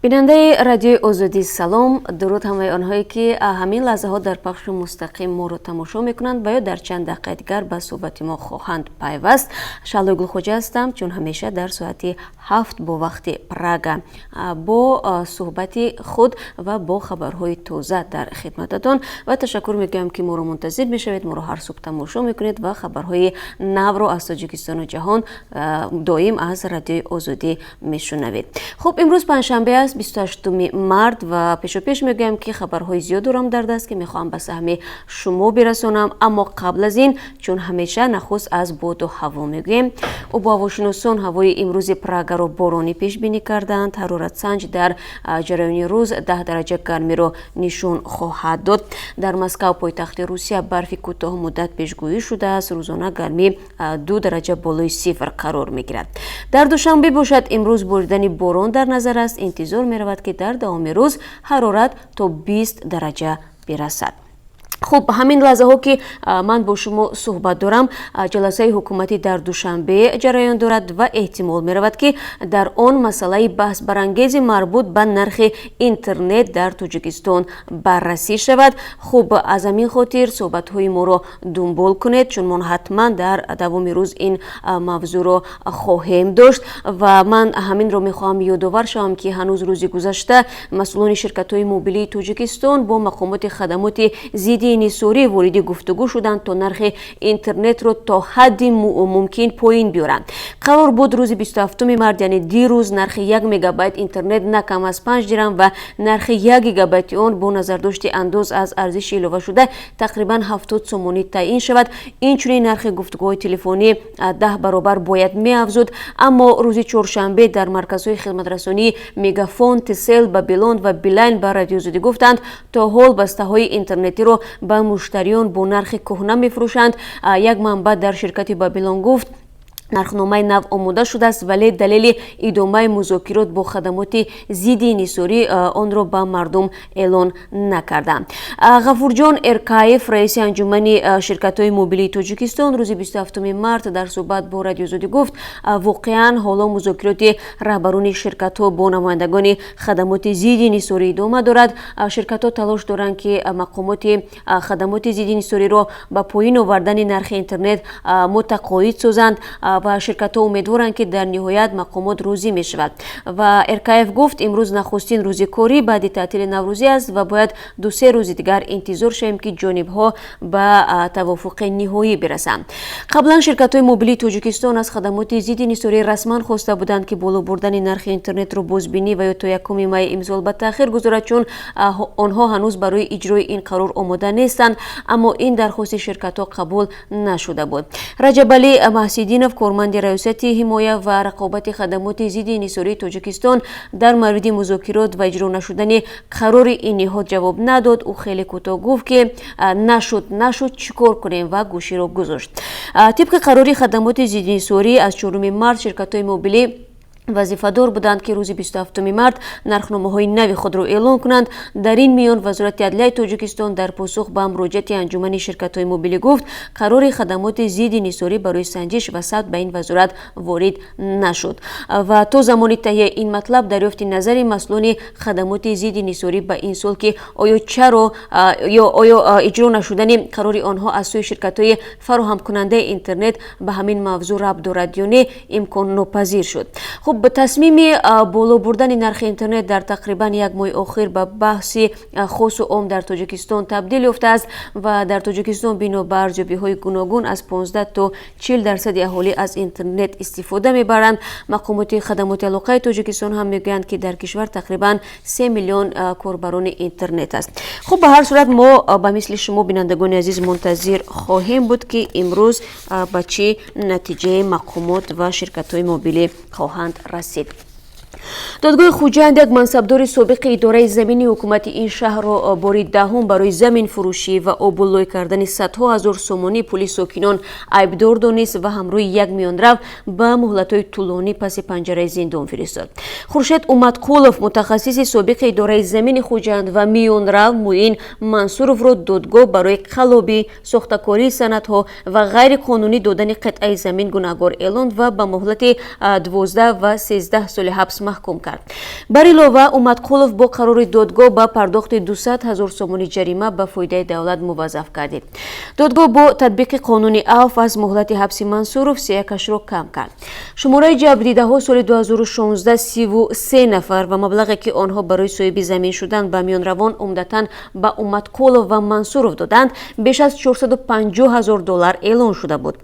Бинандаи Радиои Озодӣ, салом, дуруд ҳамаи онҳое, ки ҳамин лаҳзаҳо дар пахши мустақим моро тамошо мекунанд ва ё дар чанд дақиқаи дигар ба суҳбати мо хоҳанд пайваст. Шаҳлои Гулхоҷа ҳастам. Чун ҳамеша дар соати 7 бо вақти Прага бо суҳбати худ ва бо хабарҳои тоза дар хидмататон ва ташаккур мегӯям, ки моро мунтазир мешавед, моро ҳар субҳ тамошо мекунед ва хабарҳои навро аз Тоҷикистону ҷаҳон доим аз Радиои Озодӣ мешунавед. Хуб, имрӯз панҷшанбе аст, 28 март, ва пешопеш мегӯям, ки хабарҳои зиёд дорам дар даст, ки мехоҳам ба саҳми шумо бирасонам. Аммо қабл аз ин, чун ҳамеша, нахуст аз боду ҳаво мегӯем. Обуҳавошиносон ҳавои имрӯзи Прагаро боронӣ пешбинӣ кардаанд. Ҳароратсанҷ дар ҷараёни рӯз 10 дараҷа гармиро нишон хоҳад дод. Дар Москав, пойтахти Русия, барфи кӯтоҳмуддат пешгӯӣ шудааст. Рӯзона гармӣ 2 дараҷа болои сифр қарор мегирад. Дар Душанбе бошад, имрӯз боридани борон дар назар аст. Интизор меравад, ки дар давоми рӯз ҳарорат то 20 дараҷа бирасад. Хуб, ҳамин лаҳзаҳо, ки ман бо шумо суҳбат дорам, ҷаласаи ҳукуматӣ дар Душанбе ҷараён дорад ва эҳтимол меравад, ки дар он масъалаи баҳсбарангези марбут ба нархи интернет дар Тоҷикистон баррасӣ шавад. Хуб, аз ҳамин хотир суҳбатҳои моро дунбол кунед, чун мо ҳатман дар давоми рӯз ин мавзӯъро хоҳем дошт. Ва ман ҳаминро мехоҳам ёдовар шавам, ки ҳанӯз рӯзи гузашта масъулони ширкатҳои мобилии Тоҷикистон бо мақомоти хадамоти зидди инҳисорӣ вориди гуфтугӯ шуданд, то нархи интернетро то ҳадди мумкин поин биёранд. Қарор буд рӯзи 27 март, яъне дирӯз, нархи 1 мегабайт интернет на кам аз 5 дирам ва нархи 1 гигабайти он бо назардошти андоз аз арзиши иловашуда тақрибан 70 сомонӣ таъин шавад. Инчунин нархи гуфтугӯҳои телефонӣ 10 баробар бояд меафзуд. Аммо рӯзи чоршанбе дар марказҳои хизматрасонии Мегафон, Тесел, Бабилон ва Билайн ба Радиои Озодӣ гуфтанд, то ҳол бастаҳои интернетиро ба муштариён бо нархи кӯҳна мефурӯшанд. Як манбаъ дар ширкати Бабилон гуфт, нархномаи нав омода шудааст, вале далели идомаи музокирот бо хадамоти зидди инҳисорӣ онро ба мардум эълон накарданд. Ғафурҷон Эркаев, раиси анҷумани ширкатҳои мобилии Тоҷикистон, рӯзи 27 март дар суҳбат бо Радиои Озодӣ гуфт, воқеан ҳоло музокироти раҳбарони ширкатҳо бо намояндагони хадамоти зидди инҳисорӣ идома дорад. Ширкатҳо талош доранд, ки мақомоти хадамоти зидди инҳисориро ба поин овардани нархи интернет мутақоид созанд ва ширкатҳо умедворанд, ки дар ниҳоят мақомот розӣ мешавад. Ва Эркаев гуфт, имрӯз нахустин рӯзи корӣ баъди таътили наврӯзӣ аст ва бояд 2-се рӯзи дигар интизор шавем, ки ҷонибҳо ба тавофуқи ниҳоӣ бирасанд. Қаблан ширкатҳои мобилии Тоҷикистон аз хадамоти зидди инҳисорӣ расман хоста буданд, ки боло бурдани нархи интернетро бозбинӣ ва ё то 1 майи имсол ба таъхир гузорад, чун онҳо ҳанӯз барои иҷрои ин қарор омода нестанд. Аммо ин дархости ширкатҳо қабул нашуда буд. Раҷабалӣ Маҳсидинов, корманди раёсати ҳимоя ва рақобати хадамоти зидди инҳисории Тоҷикистон, дар мавриди музокирот ва иҷро нашудани қарори ин ниҳод ҷавоб надод. Ӯ хеле кӯтоҳ гуфт, ки нашуд, нашуд, чӣ кор кунем, ва гӯширо гузошт. Тибқи қарори хадамоти зидди инҳисорӣ аз 4 март, ширкатҳои мобилӣ вазифадор буданд, ки рӯзи 27 март нархномаҳои нави худро эълон кунанд. Дар ин миён Вазорати адлияи Тоҷикистон дар посух ба муроҷиати анҷумани ширкатҳои мобилӣ гуфт, қарори хадамоти зидди инҳисорӣ барои санҷиш ва сабт ба ин вазорат ворид нашуд ва то замони таҳияи ин матлаб дарёфти назари масъулони хадамоти зидди инҳисорӣ ба ин суол, ки оё чаро ё оё иҷро нашудани қарори онҳо аз сӯи ширкатҳои фароҳамкунандаи интернет ба ҳамин мавзӯъ рабт дорад ё не, имконнопазир шуд. Хуб, тасмими боло бурдани нархи интернет дар тақрибан як моҳи охир ба баҳси хосу ом дар Тоҷикистон табдил ёфтааст ва дар Тоҷикистон бино ба арзёбиҳои гуногун аз 15 то 40 дарсади аҳолӣ аз интернет истифода мебаранд. Мақомоти хадамоти алоқаи Тоҷикистон ҳам мегӯянд, ки дар кишвар тақрибан 3 миллион корбарони интернет аст. Хуб, ба ҳар сурат мо ба мисли шумо, бинандагони азиз, мунтазир хоҳем буд, ки имрӯз ба чӣ натиҷаи мақомот ва ширкатҳои мобилӣ хоҳанд расид. Додгоҳи Хуҷанд як мансабдори собиқи идораи замини ҳукумати ин шаҳрро бори даҳум барои заминфурӯшӣ ва обуллой кардани садҳо ҳазор сомонӣ пули сокинон айбдор донист ва ҳамроҳи як миёнрав ба муҳлатҳои тӯлонӣ паси панҷараи зиндон фиристод. Хуршед Умадқулов, мутахассиси собиқи идораи замини Хуҷанд, ва миёнрав Муин Мансуровро додгоҳ барои қаллобӣ, сохтакории санадҳо ва ғайриқонунӣ додани қитъаи замин гунаҳгор эълон ва ба муҳлати 12 ва 13 соли ҳабс маҳкум. кард. Бар илова, Умадқулов бо қарори додгоҳ ба пардохти 200 ҳазор сомонӣ ҷарима ба фоидаи давлат муваззаф гардид. Додгоҳ бо татбиқи қонуни авф аз муҳлати ҳабси Мансуров сеякашро кам кард. Шумораи ҷабрдидаҳо соли 2016 33 нафар ва маблағе, ки онҳо барои соҳиби замин шудан ба миёнравон, умдатан ба Умадқулов ва Мансуров доданд, беш аз 450 ҳазор доллар эълон шуда буд.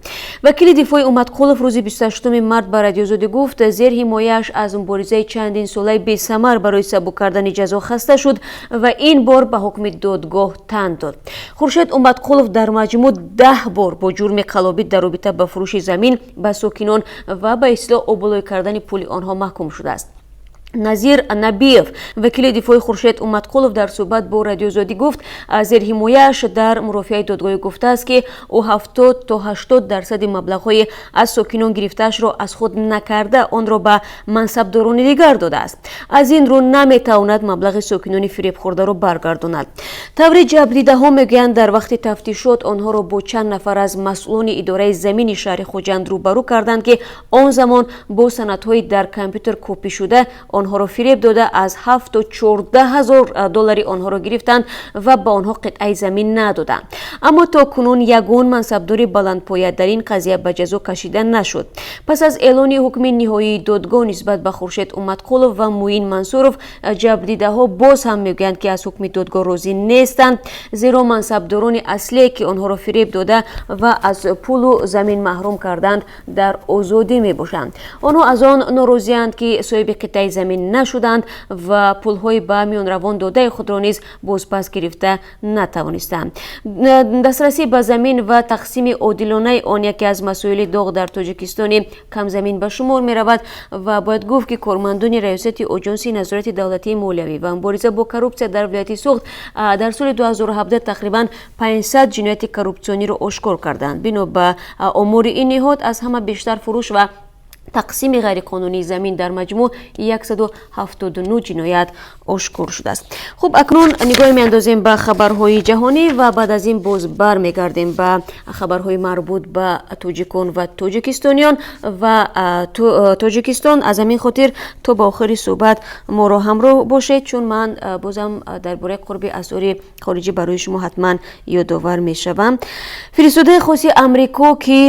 Вакили дифои Умадқулов рӯзи 28 март ба Радиозодӣ гуфт, зерҳимояаш аз муборизаи чандинсолаи бесамар барои сабук кардани ҷазо хаста шуд ва ин бор ба ҳукми додгоҳ тан дод. Хуршед Умадқулов дар маҷмӯъ 10 бор бо ҷурми қаллобӣ дар робита ба фурӯши замин ба сокинон ва ба истилоҳ оболой кардани пули онҳо маҳкум шудааст. Назир Набиев, вакили дифои Хуршед Умадқулов, дар суҳбат бо Радиозодӣ гуфт, зерҳимояаш дар мурофиаи додгоҳӣ гуфтааст, ки ӯ 70 то 80 дарсади маблағҳои аз сокинон гирифтаашро аз худ накарда, онро ба мансабдорони дигар додааст. Аз ин рӯ наметавонад маблағи сокинони фиребхӯрдаро баргардонад. Таври ҷабрдидаҳо мегӯянд, дар вақти тафтишот онҳоро бо чанд нафар аз масъулони идораи замини шаҳри Хуҷанд рӯбарӯ карданд, ки он замон бо санадҳои дар компютер копӣ шуда онҳоро фиреб дода, аз 7 то 14 ҳазор доллари онҳоро гирифтанд ва ба онҳо қитъаи замин надоданд. Аммо то кунун ягон мансабдори баландпоя дар ин қазия ба ҷазо кашида нашуд. Пас аз эълони ҳукми ниҳоии додгоҳ нисбат ба Хуршед Умадқулов ва Муин Мансуров, ҷабрдидаҳо боз ҳам мегӯянд, ки аз ҳукми додгоҳ розӣ нестанд, зеро мансабдорони аслие, ки онҳоро фиреб дода ва аз пулу замин маҳрум карданд, дар озодӣ мебошанд. Онҳо аз он норозианд, ки соҳиби қитъаи замин нашуданд ва пулҳои ба миёнравон додаи худро низ бозпас гирифта натавонистанд. Дастрасӣ ба замин ва тақсими одилонаи он яке аз масоили доғ дар Тоҷикистони камзамин ба шумор меравад ва бояд гуфт, ки кормандони раёсати Оҷонсии назорати давлатии молиявӣ ва мубориза бо коррупсия дар вилояти Суғд дар соли 2017 тақрибан 500 ҷинояти коррупсиониро ошкор карданд. Бино ба омори ин ниҳод, аз ҳама бештар фурӯш ва тақсими ғайриқонунии замин, дар маҷмӯъ 179 ҷиноят ошкор шудааст. Хуб, акнун нигоҳе меандозем ба хабарҳои ҷаҳонӣ ва баъд аз ин боз бармегардем ба хабарҳои марбут ба тоҷикон ва тоҷикистониён ва Тоҷикистон. Аз ҳамин хотир то ба охири суҳбат моро ҳамроҳ бошед, чун ман бозам дар бораи қурби асъори хориҷӣ барои шумо ҳатман ёдовар мешавам. Фиристодаи хоси Амрико, ки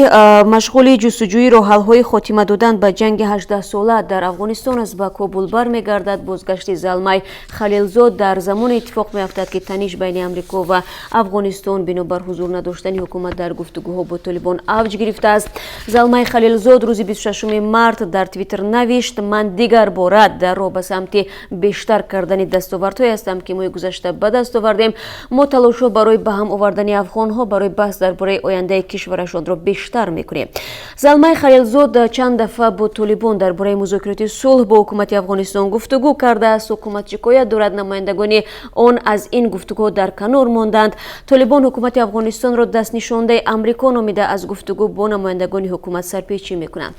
машғули ҷустуҷӯи роҳҳалҳои хотима додан ба ҷанги 18сола дар Афғонистон аст, ба Кобул бармегардад. Бозгашти Залмай Халилзод дар замоне иттифоқ меафтад, ки таниш байни Амрико ва Афғонистон бинобар ҳузур надоштани ҳукумат дар гуфтугӯҳо бо Толибон авҷ гирифтааст. Залмай Халилзод рӯзи 26 март дар Твиттер навишт: «Ман дигар бора дар роҳ ба самти бештар кардани дастовардҳое ҳастам, ки моҳи гузашта ба даст овардем. Мо талошҳо барои ба ҳам овардани афғонҳо барои баҳс дар бораи ояндаи кишварашонро бештар мекунем». Залмай Халилзод чанд дафъа бо Толибон дар бораи музокироти сулҳ бо ҳукумати Афғонистон гуфтугӯ кардааст. Ҳукумат шикоят дорад, намояндагони он аз ин гуфтугӯ дар канор монданд. Толибон ҳукумати Афғонистонро дастнишондаи Амрико номида, аз гуфтугӯ бо намояндагони ҳукумат сарпечӣ мекунанд.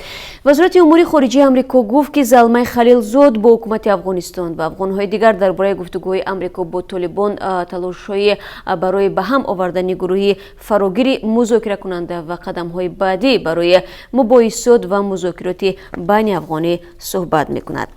Вазорати умури хориҷии Амрико гуфт, ки Залмай Халилзод бо ҳукумати Афғонистон ва афғонҳои дигар дар бораи гуфтугӯҳои Амрико бо Толибон, талошҳои барои ба ҳам овардани гурӯҳи фарогири музокиракунанда ва қадамҳои баъдӣ барои мубоҳисот ва музокироти байни афғонӣ суҳбат мекунад.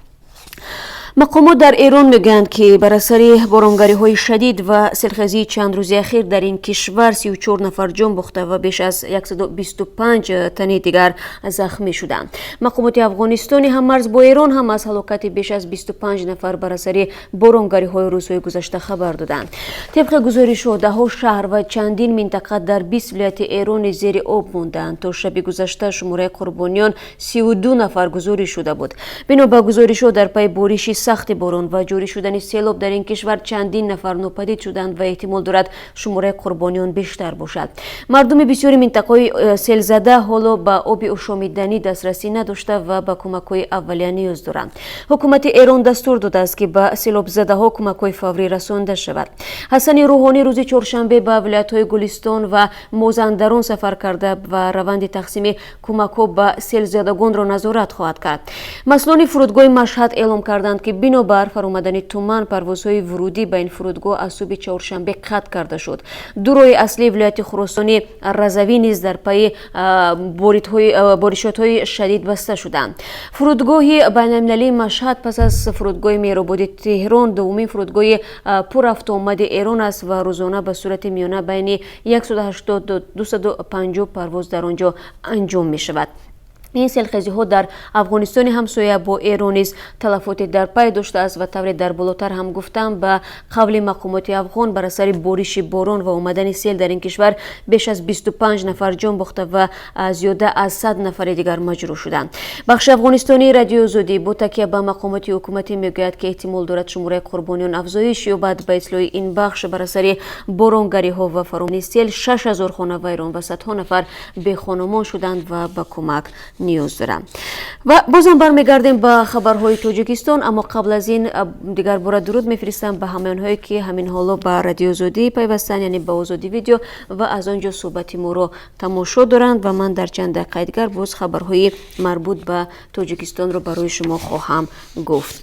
Мақомот дар Эрон мегӯянд, ки бар асари боронгариҳои шадид ва селхезии чанд рӯзи ахир дар ин кишвар 34 нафар ҷон бохта ва беш аз 125 тани дигар захмӣ шуданд. Мақомоти Афғонистони ҳаммарз бо Эрон ҳам аз ҳалокати беш аз 25 нафар бар асари боронгариҳои рӯзҳои гузашта хабар доданд. Тибқи гузоришҳо, даҳҳо шаҳр ва чандин минтақа дар 20 вилояти Эрони зери об монданд. То шаби гузашта шумораи қурбониён 32 нафар гузориш шуда буд. Бино ба гузоришҳо, дар пайи бориши сахти борон ва ҷорӣ шудани селоб дар ин кишвар чандин нафар нопадид шуданд ва эҳтимол дорад, шумораи қурбониён бештар бошад. Мардуми бисёри минтақаҳои селзада ҳоло ба оби ошомиданӣ дастрасӣ надошта ва ба кӯмакҳои аввалия ниёз доранд. Ҳукумати Эрон дастур додааст, ки ба селобзадаҳо кӯмакҳои фаврӣ расонда шавад. Ҳасани Рӯҳонӣ рӯзи чоршанбе ба вилоятҳои Гулистон ва Мозандарон сафар карда ва раванди тақсими кӯмакҳо ба селзадагонро назорат хоҳад кард. Масъулони фурудгоҳи Машҳад эълом карданд, ки ки бинобар фаромадани туман парвозҳои вурудӣ ба ин фурудгоҳ аз субҳи чоршанбе қатъ карда шуд. Ду роҳи аслии вилояти Хуросони Разавӣ низ дар пайи боришотҳои шадид баста шуданд. Фурудгоҳи байналмилалии Машҳад пас аз фурудгоҳи Меҳрободи Теҳрон дуввумин фурудгоҳи пуррафтуомади Эрон аст ва рӯзона ба сурати миёна байни 180 250 парвоз дар он ҷо анҷом мешавад. Ин селхезиҳо дар Афғонистони ҳамсоя бо Эрон низ талафоте дар пай доштааст ва тавре дар болотар ҳам гуфтам, ба қавли мақомоти афғон, бар асари бориши борон ва омадани сел дар ин кишвар беш аз 25 нафар ҷон бохта ва зиёда аз 100 нафари дигар маҷрӯҳ шуданд. Бахши афғонистонии Радиои Озодӣ бо такя ба мақомоти ҳукуматӣ мегӯяд, ки эҳтимол дорад шумораи қурбониён афзоиш ёбад. Ба иттилои ин бахш, бар асари боронгариҳо ва фаромадани сел 6000 хона вайрон ва садҳо нафар бехономон шуданд ва ба кӯмак ниёз доранд. Ва бозам бармегардем ба хабарҳои Тоҷикистон, аммо қабл аз ин дигар бора дуруд мефиристам ба ҳамаи онҳое, ки ҳамин ҳоло ба Радиои Озодӣ пайвастанд, яъне ба Озодӣ Видео, ва аз он ҷо суҳбати моро тамошо доранд. Ва ман дар чанд дақиқаи дигар боз хабарҳои марбут ба Тоҷикистонро барои шумо хоҳам гуфт.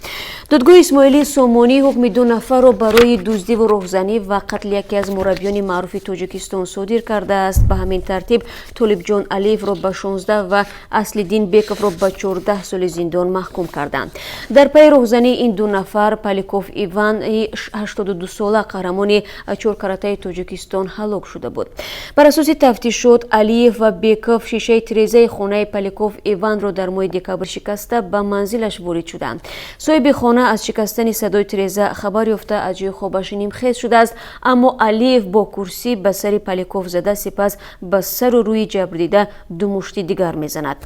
Додгоҳи Исмоили Сомонӣ ҳукми ду нафарро барои дуздиву роҳзанӣ ва қатли яке аз мураббиёни маъруфи Тоҷикистон содир кардааст. Ба ҳамин тартиб Толибҷон Алиевро ба 16 ва Аслиддин Бековро ба 14 соли зиндон маҳкум карданд. Дар пайи роҳзании ин ду нафар Паликов Иван 82сола, қаҳрамони чоркаратаи Тоҷикистон, ҳалок шуда буд. Бар асоси тафтишот, Алиев ва Беков шишаи тирезаи хонаи Паликов Иванро дар моҳи декабр шикаста, ба манзилаш ворид шуданд. Соҳиби хона аз шикастани садои тиреза хабар ёфта, аз ҷои хобаш нимхез шудааст, аммо Алиев бо курсӣ ба сари Паликов зада, сипас ба сару рӯи ҷабрдида ду мушти дигар мезанад.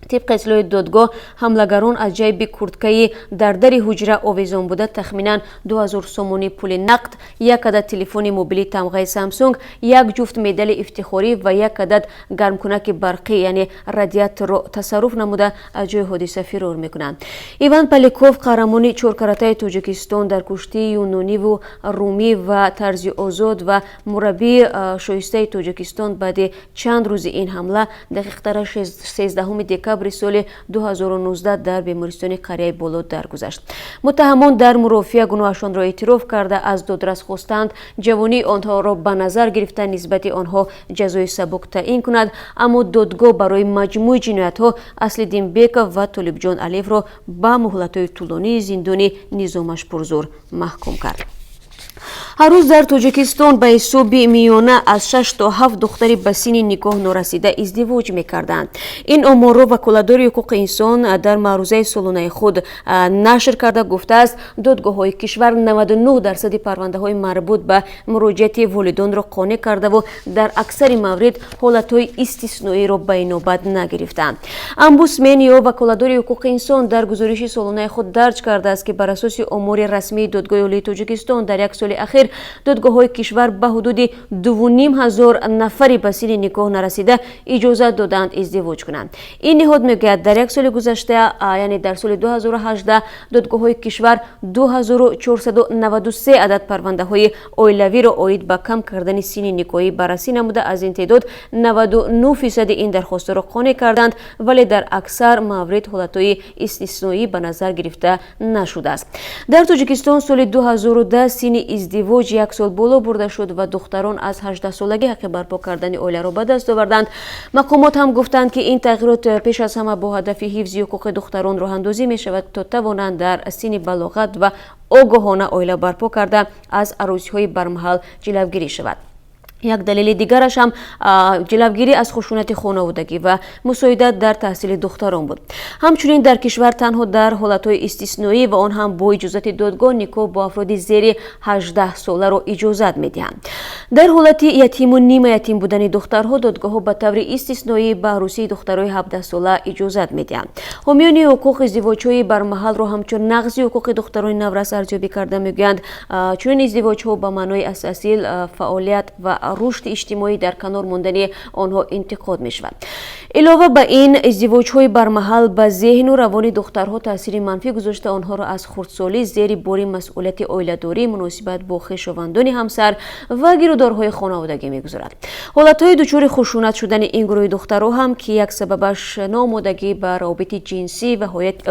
Тибқи иттилои додгоҳ, ҳамлагарон аз ҷайби курткаи дар дари ҳуҷра овезон буда тахминан 2000 сомонӣ пули нақд, як адад телефони мобилии тамғаи Самсунг, як ҷуфт медали ифтихорӣ ва як адад гармкунаки барқӣ, яъне радиаторро тасарруф намуда, аз ҷои ҳодиса фирор мекунанд. Иван Паликов, қаҳрамони чоркаратаи Тоҷикистон дар куштии юнониву румӣ ва тарзи озод ва мураббии шоистаи Тоҷикистон, баъди чанд рӯзи ин ҳамла, дақиқтараш 13 декабри соли 2019, дар бемористони қарияи Боло даргузашт. Муттаҳамон дар мурофиа гуноҳашонро эътироф карда, аз додрас хостанд ҷавонии онҳоро ба назар гирифта, нисбати онҳо ҷазои сабук таъин кунад, аммо додгоҳ барои маҷмӯи ҷиноятҳо Аслиддин Беков ва Толибҷон Алиевро ба муҳлатҳои тӯлонии зиндони низомаш пурзур маҳкум кард. Ҳар рӯз дар Тоҷикистон ба ҳисоби миёна аз 6 то 7 духтари ба синни никоҳ норасида издивоҷ мекарданд. Ин оморро ваколатдори ҳуқуқи инсон дар маърузаи солонаи худ нашр карда, гуфтааст, додгоҳҳои кишвар 99% парвандаҳои марбут ба муроҷиати волидонро қонеъ кардаву дар аксари маврид ҳолатҳои истисноиро ба инобат нагирифтаанд. Омбудсмен ё ваколатдори ҳуқуқи инсон дар гузориши солонаи худ дарҷ кардааст, ки бар асоси омори расмии Додгоҳи Олии Тоҷикистон дар як соли ахир додгоҳҳои кишвар ба ҳудуди 2500 нафари ба синни никоҳ нарасида иҷозат доданд издивоҷ кунанд. Ин ниҳод мегӯяд, дар як соли гузашта, яъне дар соли 2018, додгоҳҳои кишвар 2493 адад парвандаҳои оилавиро оид ба кам кардани синни никоҳӣ баррасӣ намуда, аз ин теъдод 99% ин дархостҳоро қонеъ карданд, вале дар аксар маврид ҳолатҳои истисноӣ ба назар гирифта нашудааст. Дар Тоҷикистон соли 2010 синни издивоҷ як сол боло бурда шуд ва духтарон аз 18солагӣ ҳаққи барпо кардани оиларо ба даст оварданд. Мақомот ҳам гуфтанд, ки ин тағйирот пеш аз ҳама бо ҳадафи ҳифзи ҳуқуқи духтарон роҳандозӣ мешавад, то тавонанд дар синни балоғат ва огоҳона оила барпо карда, аз арӯсиҳои бармаҳал ҷилавгирӣ шавад. Як далели дигараш ҳам ҷилавгирӣ аз хушунати хонаводагӣ ва мусоидат дар таҳсили духтарон буд. Ҳамчунин дар кишвар танҳо дар ҳолатҳои истисноӣ ва он ҳам бо иҷозати додгоҳ никоҳ бо афроди зери 18 соларо иҷозат медиҳанд. Дар ҳолати ятиму нимаятим будани духтарҳо додгоҳҳо ба таври истисноӣ ба арӯсии духтарои 17сола иҷозат медиҳанд. Ҳомиёни ҳуқуқ издивоҷҳои бармаҳалро ҳамчун нақзи ҳуқуқи духтарони наврас арзёбӣ карда, мегӯянд, чунин издивоҷҳо ба маънои асосил фаъолият ва Рушди иҷтимоӣ дар канор мондани онҳо интиқод мешавад. Илова ба ин, издивоҷҳои бармаҳал ба зеҳну равони духтарҳо таъсири манфӣ гузошта, онҳоро аз хурдсолӣ зери бори масъулияти оиладорӣ, муносибат бо хешовандони ҳамсар ва гирудорҳои хонаводагӣ мегузорад. Ҳолатҳои дучори хушунат шудани ин гурӯҳи духтарҳо ҳам, ки як сабабаш ноомодагӣ ба равобити ҷинсӣ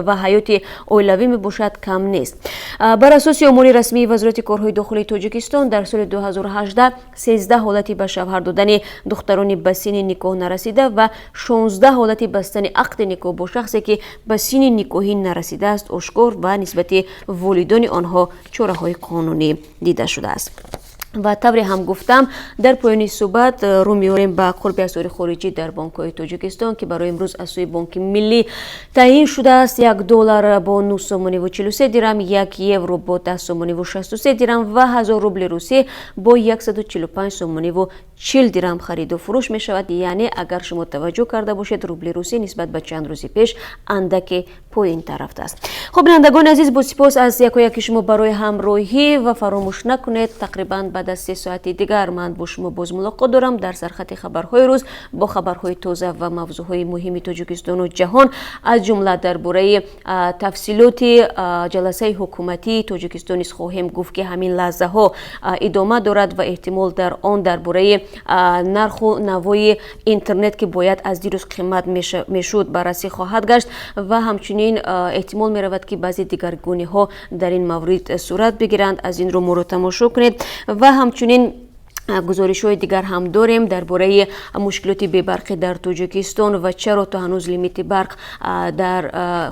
ва ҳаёти оилавӣ мебошад, кам нест. Бар асоси омори расмии Вазорати корҳои дохилии Тоҷикистон, дар соли 2018 13 ҳолати ба шавҳар додани духтарони ба синни никоҳ нарасида ва 16 ҳолати бастани ақди никоҳ бо шахсе, ки ба синни никоҳӣ нарасидааст, ошкор ва нисбати волидони онҳо чораҳои қонунӣ дида шудааст. Ва тавре ҳам гуфтам, дар поёни суҳбат рӯ меорем ба қурби асъори хориҷӣ дар бонкҳои Тоҷикистон, ки барои имрӯз аз сӯи Бонки Миллӣ таъйин шудааст. 1 доллар бо 9 сомониву 43 дирам, 1 евро бо 10 сомониву 63 дирам ва 1000 рубли русӣ бо 145 сомониву 40 дирам хариду фурӯш мешавад. Яъне, агар шумо таваҷҷӯҳ карда бошед, рубли русӣ нисбат ба чанд рӯзи пеш андаке поинтар рафтааст. Хуб, бинандагони азиз, бо сипос аз якояки шумо барои ҳамроҳӣ ва фаромӯш накунед, тақрибан баъд аз 3 соати дигар ман бо шумо боз мулоқот дорам дар сархати хабарҳои рӯз бо хабарҳои тоза ва мавзӯъҳои муҳими Тоҷикистону ҷаҳон, аз ҷумла дар бораи тафсилоти ҷаласаи ҳукуматии Тоҷикистон низ хоҳем гуфт, ки ҳамин лаҳзаҳо идома дорад ва эҳтимол дар он дар бораи нарху навои интернет, ки бояд аз дирӯз қимат мешуд, баррасӣ хоҳад гашт ва ҳамчунин эҳтимол меравад, ки баъзе дигаргуниҳо дар ин маврид сурат бигиранд. Аз ин рӯ моро тамошо кунед ва ҳамчунин гузоришҳои дигар ҳам дорем дар бораи мушкилоти бебарқӣ дар Тоҷикистон ва чаро то ҳанӯз лимити барқ дар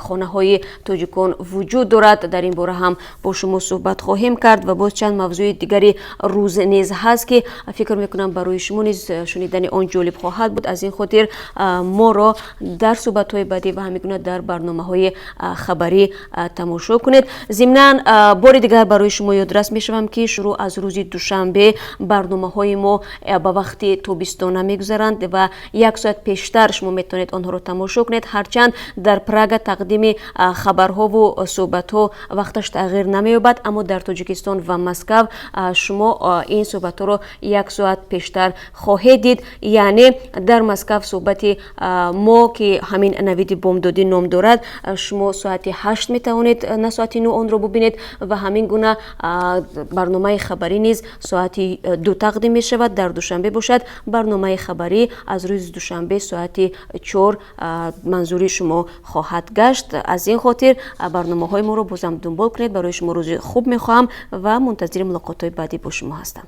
хонаҳои тоҷикон вуҷуд дорад. Дар ин бора ҳам бо шумо суҳбат хоҳем кард ва боз чанд мавзӯи дигари рӯз низ ҳаст, ки фикр мекунам, барои шумо низ шунидани он ҷолиб хоҳад буд. Аз ин хотир моро дар суҳбатҳои баъдӣ ва ҳамин гуна дар барномаҳои хабарӣ тамошо кунед. Зимнан, бори дигар барои шумо ёдрас мешавам, ки шурӯъ аз рӯзи душанбе барномаҳои мо ба вақти тобистона мегузаранд ва як соат пештар шумо метавонед онҳоро тамошо кунед. Ҳарчанд дар Прага тақдими хабарҳову суҳбатҳо вақташ тағйир намеёбад, аммо дар Тоҷикистон ва Москав шумо ин суҳбатҳоро як соат пештар хоҳед дид. Яъне дар Москав суҳбати мо, ки ҳамин «Навиди бомдодӣ» ном дорад, шумо соати 8 метавонед, на соати 9, онро бубинед ва ҳамин гуна барномаи хабарӣ низ соати 2 тақдим мешавад. Дар Душанбе бошад, барномаи хабарӣ аз рӯзи душанбе соати 4 манзури шумо хоҳад гашт. Аз ин хотир барномаҳои моро бозам дунбол кунед. Барои шумо рӯзи хуб мехоҳам ва мунтазири мулоқотҳои баъдӣ бо шумо ҳастам.